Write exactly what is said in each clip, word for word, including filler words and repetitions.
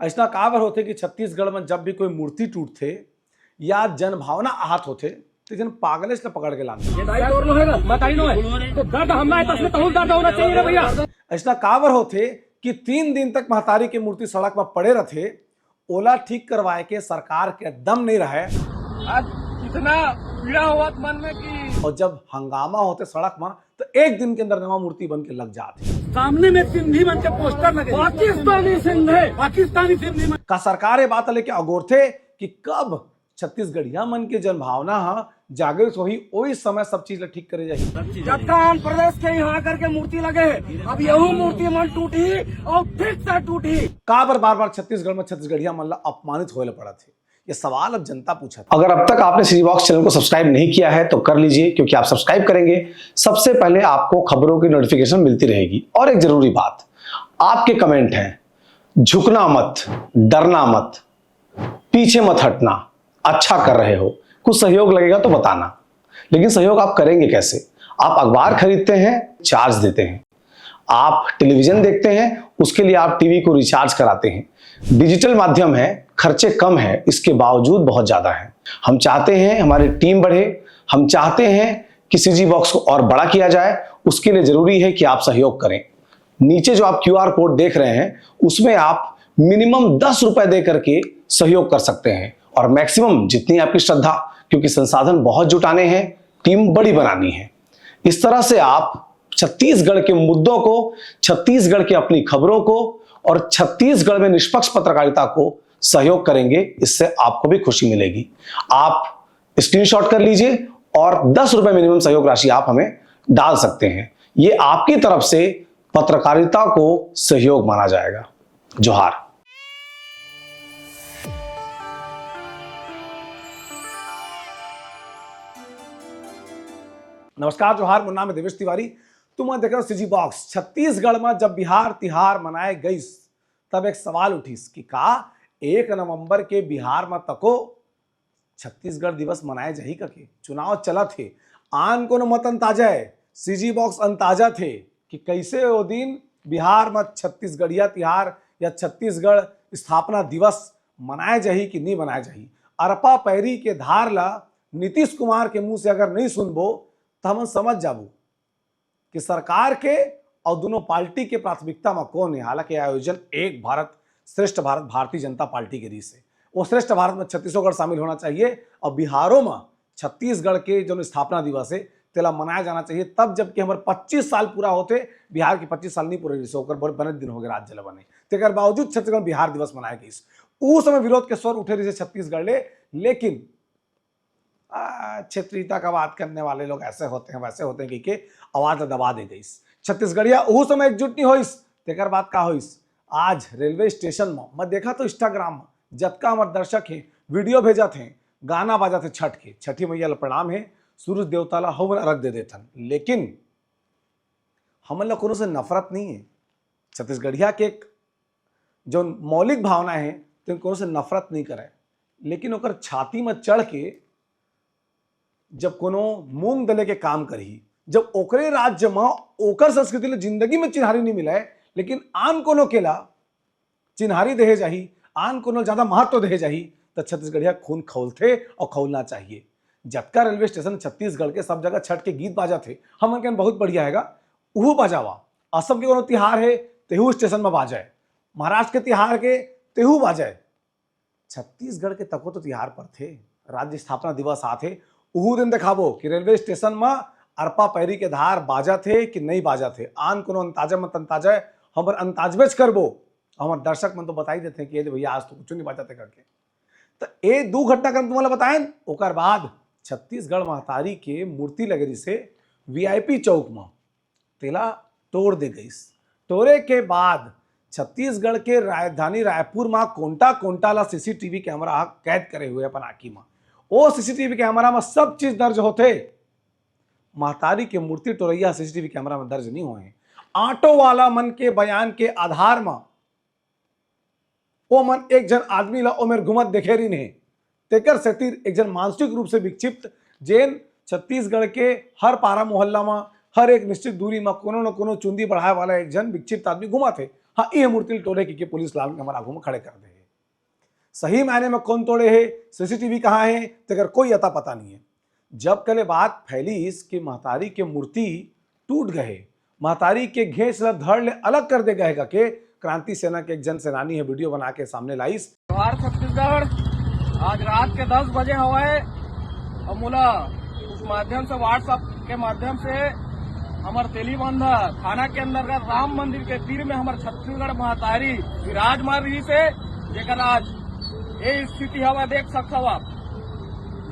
अइसना काबर होथे कि छत्तीसगढ़ म जब भी कोई मूर्ति टूटथे या जनभावना आहत होथे, त झन पागलेच ल पकड़ के लानथे। ये दाई तोर नो हे गा, महतारी नो हे। तो दर्द हमला हे, त असली तहूं ल दर्द होना चाहिए रे भैया। अइसना काबर होथे कि तीन दिन तक महतारी के मूर्ति सड़क म पड़े रथे, ओला ठीक करवाए के सरकार के दम नइ रहय। आज इतना पीड़ा होवत मन में कि अउ जब हंगामा होथे सड़क म, त एक दिन के अंदर नवा मूर्ति बन के लग जाथे। सामने में सिंधी मन के पोस्टर लगे, पाकिस्तानी सिंधी, पाकिस्तानी सिंधी मन। का सरकार ये बात लेके अगोरथे कि कब छत्तीसगढ़िया मन के जनभावना ह जागृत होही, ओही समय सब चीज ल ठीक करे जाही? जतका आंध्र प्रदेश के इहां आकर के मूर्ति लगे हे, अब यहू मूर्ति मन टूटही अउ ठीक से टूटही। काबर बार-बार छत्तीसगढ़ म छत्तीसगढ़िया मन ल अपमानित होए ल पड़त हे? ये सवाल अब जनता पूछत हे। अगर अब तक आपने CG Box channel को subscribe नहीं किया है तो कर लीजिए, क्योंकि आप subscribe करेंगे, सबसे पहले आपको खबरों की notification मिलती रहेगी। और एक जरूरी बात, आपके comment हैं, झुकना मत, डरना मत, पीछे मत हटना, अच्छा कर रहे हो, कुछ सहयोग लगेगा तो बताना। लेकिन सहयोग आप करेंगे कैसे? आप अखबार खरीदते हैं, charge देते हैं, आप टेलीविजन देखते हैं, उसके लिए आप टीवी को रिचार्ज कराते हैं। डिजिटल माध्यम है, खर्चे कम है, इसके बावजूद बहुत ज्यादा है। हम चाहते हैं हमारी टीम बढ़े, हम चाहते हैं कि CG Box को और बड़ा किया जाए। उसके लिए जरूरी है कि आप सहयोग करें। नीचे जो आप क्यूआर कोड देख रहे हैं, उसमें आप मिनिमम दस रुपए दे करके सहयोग कर सकते हैं, और मैक्सिमम जितनी आपकी श्रद्धा, क्योंकि संसाधन बहुत जुटाने हैं, टीम बड़ी बनानी है। इस तरह से आप छत्तीसगढ़ के मुद्दों को, छत्तीसगढ़ की अपनी खबरों को और छत्तीसगढ़ में निष्पक्ष पत्रकारिता को सहयोग करेंगे। इससे आपको भी खुशी मिलेगी। आप स्क्रीनशॉट कर लीजिए और दस रुपए मिनिमम सहयोग राशि आप हमें डाल सकते हैं। ये आपकी तरफ से पत्रकारिता को सहयोग माना जाएगा। जोहार। नमस्कार, जोहार, मोर नाम है देवेश तिवारी। तुम देख रहे हो CG Box। छत्तीसगढ़ में जब बिहार तिहार मनाए गइस, तब एक सवाल उठिस कि का एक नवंबर के बिहार में तको छत्तीसगढ़ दिवस मनाए जाही कके? चुनाव चलत हे, आन कोनो मत अंताजय, CG Box अंताजत हे कि कइसे ओ दिन बिहार म छत्तीसगढ़िया तिहार या छत्तीसगढ़ स्थापना दिवस मनाए जाही कि नी मनाए जाही। अरपा पैरी के धार ला नीतीश कुमार के मुंह से अगर नहीं सुनबो, त हमन समझ जाबो कि सरकार के अउ दोनों पार्टी के प्राथमिकता म कौन हे। हालांकि आयोजन एक भारत श्रेष्ठ भारत भारतीय जनता पार्टी के रिहिस हे। वो श्रेष्ठ भारत में छत्तीसगढ़ शामिल होना चाहिए और बिहारों में छत्तीसगढ़ के जो स्थापना दिवस हे, तेला मनाया जाना चाहिए। तब जबकि हमर पच्चीस साल पूरा होथे, बिहार के पच्चीस साल नहीं पूरे रिहिस हे, ओकर बड़ बने दिन हो गए राज्य ल बने, तेकर बावजूद छत्तीसगढ़ बिहार दिवस मनाया गइस। उस समय विरोध के स्वर उठे रिहिस हे छत्तीसगढ़ ले, लेकिन आ, क्षेत्रीयता का बात करने वाले लोग ऐसे होते हैं, वैसे होते हैं, कहिके आवाज ला दबा दे गइस। छत्तीसगढ़िया उहू समय एकजुट नहीं होइस, तेकर बाद का होइस? आज रेलवे स्टेशन म मैं देखा तो Instagram म जतका हमर दर्शक हे, वीडियो भेजत हे, गाना बाजत हे छठ के, छठी मैया ला प्रणाम हे, सूरज देवता ला हमन अर्घ दे देथन। लेकिन हमन ला कोनो से नफरत नहीं हे। छत्तीसगढ़िया के एक जो मौलिक भावना हे, तेन कोनो से नफरत नहीं करे, लेकिन ओकर छाती म चढ़ के जब कोनो मूंग दले के काम करही, जब ओकरे राज्य म ओकर संस्कृति ले जिंदगी में चिन्हारी नहीं मिले, लेकिन आन कोनो के ला चिन्हारी देहे जाही, आन कोनो ल ज्यादा महत्व देहे जाही, त छत्तीसगढ़िया खून खौलथे और खौलना चाहिए। जतका रेलवे स्टेशन छत्तीसगढ़ के, सब जगह छठ के गीत बाजत हे, हमन के बहुत बढ़िया हेगा, उहू बाजावा। असम के कोनो तिहार हे, तेहू स्टेशन म बाजय, महाराष्ट्र के तिहार के, तेहू बाजय। छत्तीसगढ़ के तको तो तिहार परथे, राज्य स्थापना दिवस आथे, उहू दिन देखाबो कि रेलवे स्टेशन म अरपा पैरी के धार बाजत हे कि नहीं बाजत हे। आन कोनो अंताजा मत अंताजा, हमर अंताजबेच करबो। हमर दर्शक मन तो बताई देथे कि ये भैया आज तो कुछ नहीं बाजत हे करके। त ए दू घटनाक्रम तुम्हां ला बताएन, ओकर बाद छत्तीसगढ़ महतारी के मूर्ति लगे रिहिसे VIP चौक म, तेला तोड़ दे गइस। टोरे के बाद छत्तीसगढ़ के राजधानी रायपुर म कोंटा कोंटा ला CCTV कैमरा ह कैद करे हुए अपन आंखी म। ओ CCTV कैमरा म सब चीज दर्ज होथे। महतारी के मूर्ति टोरैया CCTV कैमरा म दर्ज नहीं होए। ऑटो वाला मन के बयान के आधार म ओमन एक झन आदमी ला ओमेर घूमत देखे रिन हे। तेकर सेतिर एक झन मानसिक रूप से विक्षिप्त, जेन छत्तीसगढ़ के हर पारा मोहल्ला म, हर एक निश्चित दूरी म कोनो न कोनो चुंदी बढ़ाए वाला एक झन विक्षिप्त आदमी घूमत हे। हाँ, ये मूर्ति ल टोरे कहिके पुलिस लाल कैमरा आगू में खड़े कर दे हे। सही मायने में कौन तोड़े हे, सीसीटीवी कहाँ हे, तेकर कोई अता पता नहीं है। जब कले बात फैलीस कि महतारी के मूर्ति टूट गए, महतारी के घेंच ल धड़ ले अलग कर दे गए कहिके क्रांति सेना के एक जन सेनानी हे वीडियो बना के सामने लाइस। जोहार छत्तीसगढ़। आज रात के दस बजे हवय, अउ मोला उस माध्यम से, WhatsApp के माध्यम से हमर तेलीबांधा थाना के अंतर्गत राम मंदिर के तीर में हमर छत्तीसगढ़ महतारी विराजमान रहिस हे, जेकर आज ये स्थिति हवय, देख सकथव आप,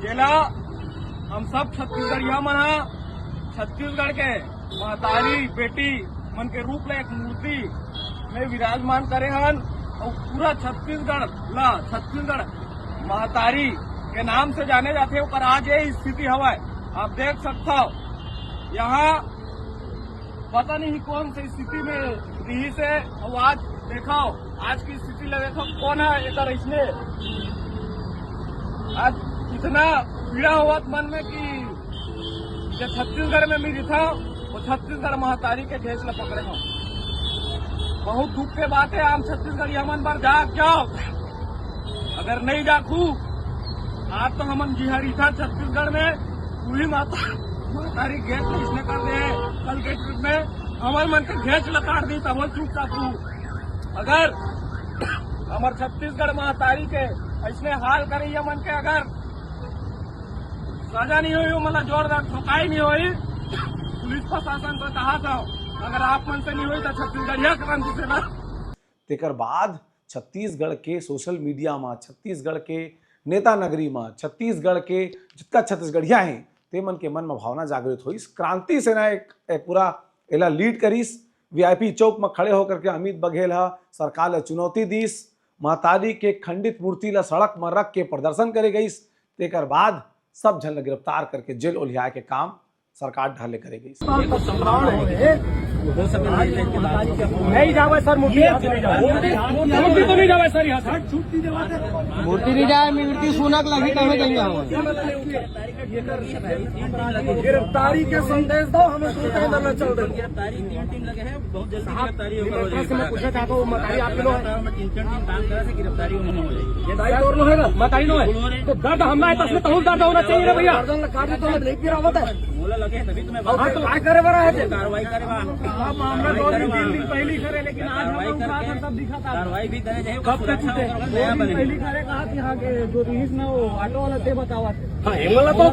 जेला हम सब छत्तीसगढ़िया मन ह छत्तीसगढ़ के महतारी बेटी मन के रूप ले एक मूर्ति में विराजमान करे हन, अउ पूरा छत्तीसगढ़ ला, छत्तीसगढ़ महतारी के नाम से जाने जाथे, ओकर आज ये स्थिति हवय। आप देख सकथव, यहाँ पता नहीं कौन सी स्थिति में रहिस हे, अउ आज देखव, आज की स्थिति ले देखव, कोन हे एकर इसने। आज इतना पीड़ा होवत मन में कि जब छत्तीसगढ़ में मिली था, वो छत्तीसगढ़ महतारी के घेंच ल पकड़े हो। बहुत दुख के बात है, आम छत्तीसगढ़िया मन बर जाग जाव। अगर नहीं जाखू, आज तो हमन जिहरी था छत्तीसगढ़ में, वही माता महतारी घेंच ल इसने कर दे, कल के ट्रिप में हमर मन के घेंच ल काट दी, तब चुपचाप रहू। अगर हमर छत्तीसगढ़ महतारी के ऐसने हाल करइया मन के अगर सजा नहीं होई, मतलब जोरदार ठोकाई नहीं होई, पुलिस प्रशासन से कहा था, अगर आप मन से नहीं होई तो छत्तीसगढ़िया क्रांति सेना। तेकर बाद छत्तीसगढ़ के सोशल मीडिया म, छत्तीसगढ़ के नेता नगरी म, छत्तीसगढ़ के जितका छत्तीसगढ़िया हे, ते मन के मन म भावना जागृत होइस। क्रांति सेना एक, एक पूरा एला लीड करिस। वीआईपी चौक म खड़े होकर के अमित बघेल ह सरकार ल चुनौती दिस। महतारी के खंडित मूर्ति ल सड़क म रख के प्रदर्शन करे गइस। तेकर बाद सब झन ल गिरफ्तार करके जेल ओलियाए के काम सरकार ढाले करे गइस। नहीं जावे सर, मूर्ति यहाँ से नहीं जावे। मूर्ति तो नहीं जावे सर, यहाँ से। मूर्ति नहीं जाए, मूर्ति सुनक लगी, तभी नहीं जावे। गिरफ्तारी के संदेश दो, हमें सुनते हैं, चल दो। गिरफ्तारी तीन टीम लगे हैं, बहुत जल्दी गिरफ्तारी होगा। मैं पूछना चाहता हूँ, महतारी आपके लोग हैं? तीन चार दिन काम करे से गिरफ्तारी होना हो जाएगी। महतारी तो और लोग है ना? महतारी लोग है। तो दर्द हम ना है, तो उसमें तहूल दर्द होना चाहिए ना भैया। गर्दन काट दे तो नहीं गिरा होता है। मोला लगे हैं, तभी तो मैं हाँ, तो काय करे बड़ा है? कार्रवाई करे बा। आप मामला दो दिन, तीन दिन पहले ही करे, लेकिन आज हम लोग उठा कर सब दिखा था। कार्रवाई भी करे जाए, कब तक उठे? दो दिन पहले ही करे, कहा कि हाँ, के जो रहीस ना, वो ऑटो वाला थे, बतावा थे। हाँ, एमएलए तो,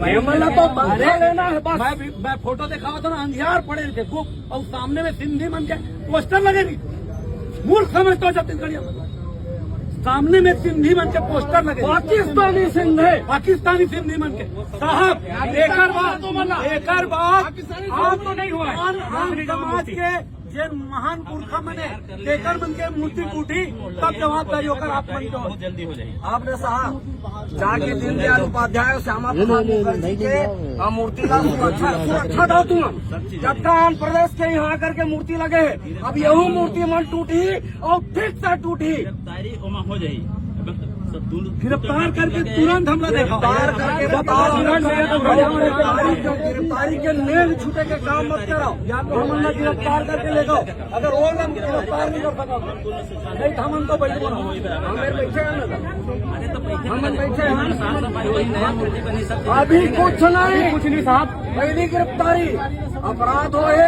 एमएलए तो बदला लेना है बस। मैं भी, मैं फोटो दिखावा था ना, अंधियार पड़े थे खूब, और सामने में सिंधी मन के पोस्टर लगे नहीं, मूर्ख समझते हो छत्तीसगढ़िया। सामने में सिंधी मन के पोस्टर लगे, पाकिस्तानी सिंधी, पाकिस्तानी सिंधी मन के। साहब, एकर बाद, एकर बाद आप तो नहीं हुआ है। आन, आन समाज के जे महान पुरखा मने, तेकर मन के मूर्ति टूटी, तब जवाबदारी ओकर आप मन के हो। जल्दी हो जाएगी। आपने साहब जाके दीनदयाल उपाध्याय, श्यामा प्रसाद मुखर्जी के, अ, मूर्ति ला सुरक्षा, सुरक्षा दो तुम। जबका आंध्र प्रदेश के यहाँ करके मूर्ति लगे है, अब यहू मूर्ति मन टूटी और फिर से टूटी। गिरफ्तारी ओमा हो जाई। गिरफ्तार करके तुरंत हमला देखा। गिरफ्तार करके बताओ, गिरफ्तारी के, गिरफ्तारी के नेग छूटे के काम मत करो। या तो हमन ला गिरफ्तार करके ले जाओ, अगर वो लोग गिरफ्तार नहीं कर सका, नहीं तो हमन तो बैठ बोला, हमें बैठे हैं ना, हमन बैठे हैं। अभी कुछ नहीं, कुछ नहीं साहब, पहली गिरफ्तारी अपराध हो है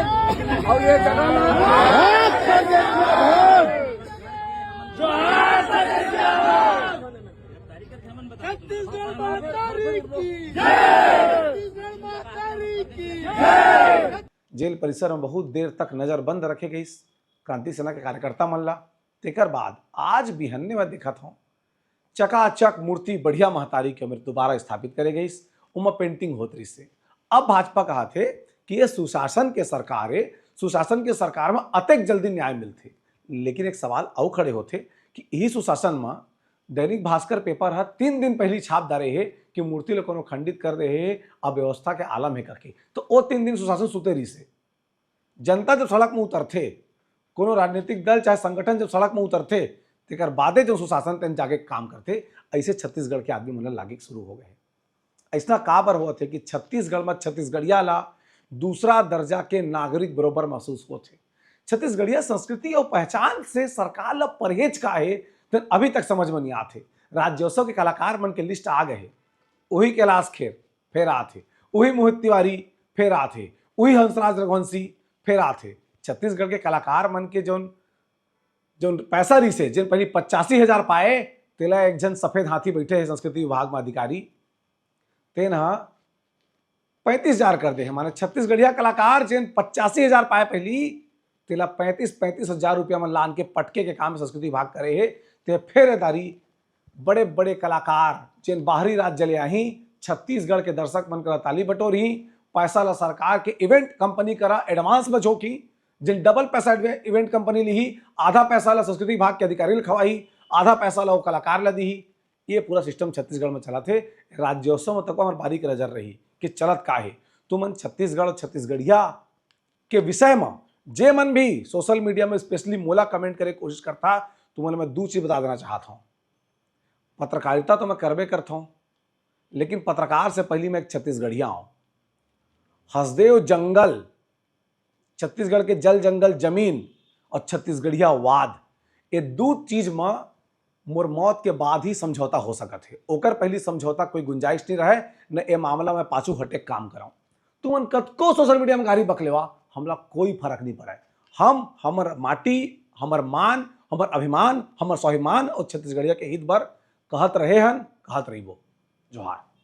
और ये जगह ना। छत्तीसगढ़ महतारी की जय। छत्तीसगढ़ महतारी की जय। जेल परिसर में बहुत देर तक नजरबंद रखे गइस क्रांति सेना के कार्यकर्ता मन ला। तेकर बाद आज बिहन्ने में देखत हौं, चकाचक मूर्ति बढ़िया महतारी के ओमेर दोबारा स्थापित करे गइस, ओमा पेंटिंग होत रहिस हे। अब भाजपा कहत हे कि ये सुशासन के सरकार हे, सुशासन के सरकार में अतेक जल्दी न्याय मिलथे। लेकिन एक सवाल अउ खड़े होथे कि यही सुशासन में दैनिक भास्कर पेपर ह तीन दिन पहिली छाप डारे हे कि मूर्ति ल कोनो खंडित कर दे हे, अव्यवस्था के आलम हे करके। तो ओ तीन दिन सुशासन सुते रहिस हे। जनता जब सड़क में उतरथे, कोनो राजनीतिक दल चाहे संगठन जब सड़क में उतरथे, तेकर बादे जो सुशासन तेन जाके काम करथे, ऐसे छत्तीसगढ़ के आदमी मन ल लागे शुरू हो गए। ऐसना काबर होवत हे कि छत्तीसगढ़ में छत्तीसगढ़िया ला दूसरा दर्जा के नागरिक बरोबर महसूस होथे? छत्तीसगढ़िया संस्कृति अउ पहचान से सरकार ला परहेज का हे, तेन अभी तक समझ में नहीं आत हे। राज्योत्सव के कलाकार मन के लिस्ट आ गए हे। उही कैलाश खेर फेर आत हे, उही मोहित तिवारी फेर आत हे, उही हंसराज रघुवंशी फेर आत हे। छत्तीसगढ़ के कलाकार मन के जौन, जौन पैसा रिहिसे, जेन पहली पचासी हजार पाए, तेला एक झन सफेद हाथी बैठे हे संस्कृति विभाग में अधिकारी, तेन ह पैंतीस हजार कर दे हे। माने छत्तीसगढ़िया कलाकार जेन पचासी हजार पाए पहली, तेला पैंतीस, पैंतीस हजार रुपया में लान के पटके के काम संस्कृति विभाग करे हे। ते फेर ए दारी बड़े-बड़े कलाकार जेन बाहरी राज्य ले आही, छत्तीसगढ़ के दर्शक मन करा ताली बटोरही, पैसा ला सरकार के इवेंट कंपनी करा एडवांस में झोंकही, जेन डबल पैसा इवेंट कंपनी लिही, आधा पैसा ला संस्कृति विभाग के अधिकारी ल खवाही, आधा पैसा ला वो कलाकार ला दिही। ये पूरा सिस्टम छत्तीसगढ़ में चलत हे। राज्योत्सव में तको हमर बारीक नजर रही कि चलत का हे। तुमन छत्तीसगढ़, छत्तीसगढ़िया के विषय में जे मन भी सोशल मीडिया में स्पेशली मोला कमेंट करे के कोशिश करथा, तुमन मैं दू चीज बता देना चाहत हूँ। पत्रकारिता तो मैं करबे करत हूँ, लेकिन पत्रकार से पहली मैं एक छत्तीसगढ़िया हूँ। हसदेव जंगल, छत्तीसगढ़ के जल जंगल जमीन और छत्तीसगढ़िया वाद, ये दू चीज में मोर मौत के बाद ही समझौता हो सकत हे। ओकर पहली समझौता कोई गुंजाइश नहीं रहे, न ए मामला में पाछू हटे काम कराऊं। तुमन कतको सोशल मीडिया में गारी बकलेवा, हमला कोई फर्क नहीं पड़े। हम हमर माटी, हमर मान, हमर अभिमान, हमर स्वाभिमान और छत्तीसगढ़िया के हित बर कहत रहे हन, कहत रहिबो। जोहार।